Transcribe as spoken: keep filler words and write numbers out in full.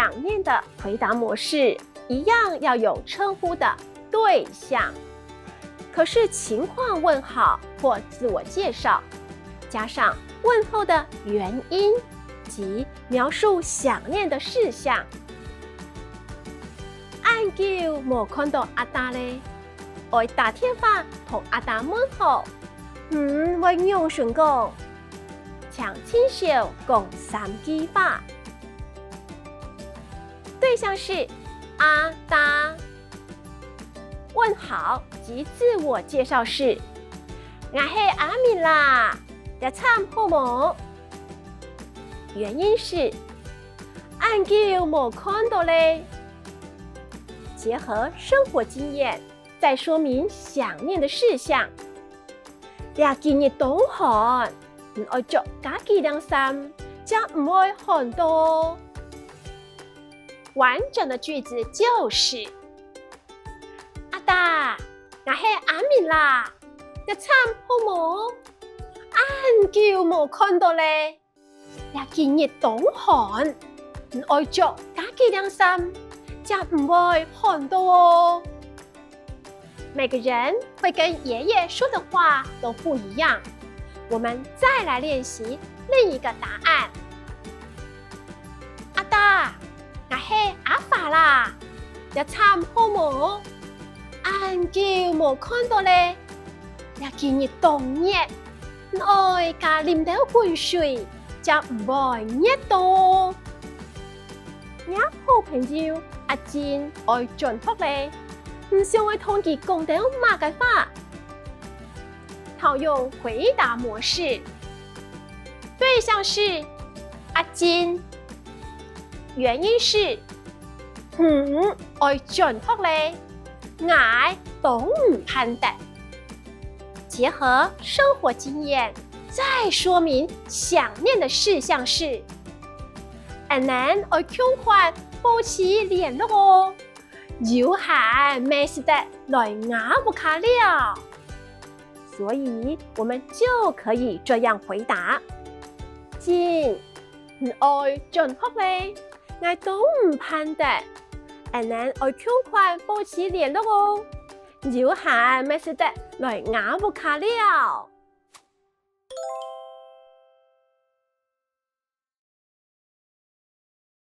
想念的回答模式一样要有称呼的对象，可是情况问好或自我介绍，加上问候的原因及描述想念的事项。恁久無看到阿達咧，愛打電話同阿達問好。嗯，會仰般講？請盡少講三句話。對象是阿達。問好及自我介紹是：「𠊎係阿明啦，這站好無？」原因是：「恁久無看到咧。」結合生活經驗，再說明想念的事項。「這幾日當寒，你愛著加幾領衫，正毋會寒到哦。」完整的句子就是：「阿達，𠊎係阿明啦，這站好無？恁久無看到咧。這幾日當寒，你愛著加幾領衫，正毋會寒到哦。」每個人會跟爺爺說的話都不一樣。我們再來練習另一個答案。「阿達，𠊎係阿華啦，這站好無？恁久無看到咧，這幾日當熱，你愛加啉兜滾水，正毋會熱到。」若好朋友阿珍愛轉學咧，你想愛同佢講兜麼个話？套用回答模式，對象是阿珍，原因是：「你愛轉學咧，𠊎當毋盼得。」結合生活經驗，再說明想念的事項是：「𫣆俚愛共款保持聯絡哦，有閒乜使得來吾屋下尞。」所以我們就可以這樣回答：「珍，你愛轉學咧，𠊎當毋盼得。𫣆俚愛共款保持聯絡哦，有閒乜使得來吾屋下尞。」